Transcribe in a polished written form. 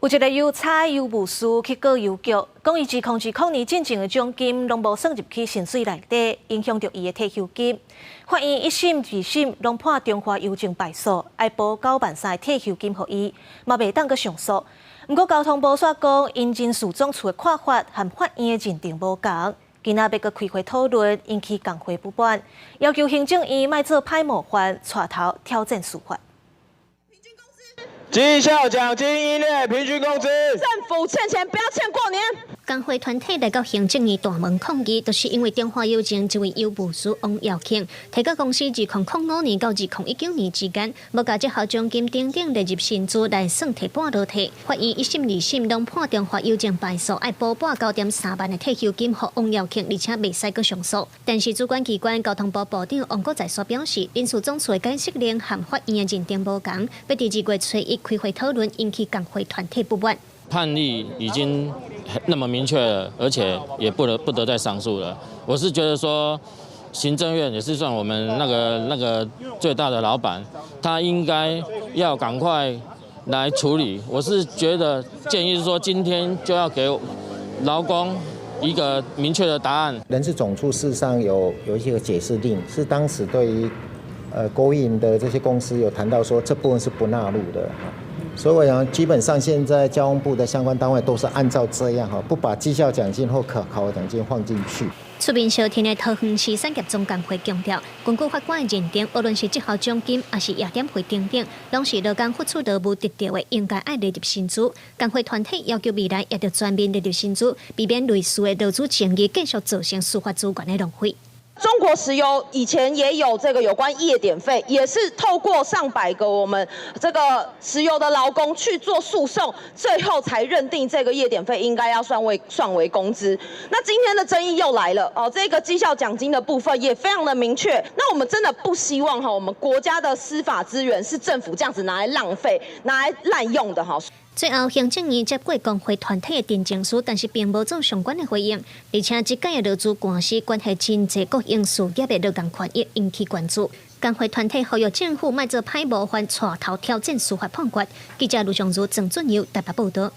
有一个郵差郵務士去告郵局，講伊2020年進前的獎金攏無算入去薪水內底，影響著伊的退休金。法院一審、二審攏判中華郵政敗訴，愛補9萬3退休金予伊，嘛袂當閣上訴。毋過交通部煞講，𪜶人事總處的看法和法院的認定無仝，今仔欲閣開會討論，引起工會不滿，要求行政院莫做歹模範，帶頭挑戰司法。績效獎金應列平均工資。政府欠錢不要欠過年。工會團體來到行政院大門抗議，就是因為中華郵政這位郵務士王耀慶，提告公司2005年到2019年之間，無共績效獎金等等列入薪資來算提半落提。法院一審、二審攏判中華郵政敗訴，愛補撥9.3萬的退休金予王耀慶，而且袂使閣上訴。但是主管機關交通部部長王國材煞表示，人事總處的解釋令和法院的認定無仝，欲佇2月初一開會討論，引起工會團體不滿。判例已經那麼明確了，而且也不得再上訴了。我是覺得說，行政院也是算我們那個最大的老闆，他應該要趕快來處理。我是覺得建議是說，今天就要給勞工一個明確的答案。人事總處事實上有一些個解釋令，是當時對於國營的這些公司有談到說，這部分是不納入的。所以我想，基本上現在交通部的相關單位都是按照這樣哈，不把績效獎金或考核獎金放進去。出面相挺的桃園市產業總工會強調，根據法官的認定，無論是績效獎金，抑是夜點費等等，攏是勞工付出勞務得著的，應該愛列入薪資。工會團體要求未來也著全面列入薪資，避免類似的勞資爭議繼續造成司法資源的浪費。中國石油以前也有這個有關夜點費，也是透過上百個我們這個石油的勞工去做訴訟，最後才認定這個夜點費應該要算為工資。那今天的爭議又來了哦，這個績效獎金的部分也非常的明確。那我們真的不希望哈，我們國家的司法資源是政府這樣子拿來浪費、拿來濫用的哈。最後，行政院接過工會團體的陳情書，但是並無做相關的回應。而且，這屆的勞資官司關係真濟國營事業的勞工權益引起關注。工會團體呼籲政府莫做歹模範，帶頭挑戰司法判決。記者盧尚如、鄭俊佑台北報導。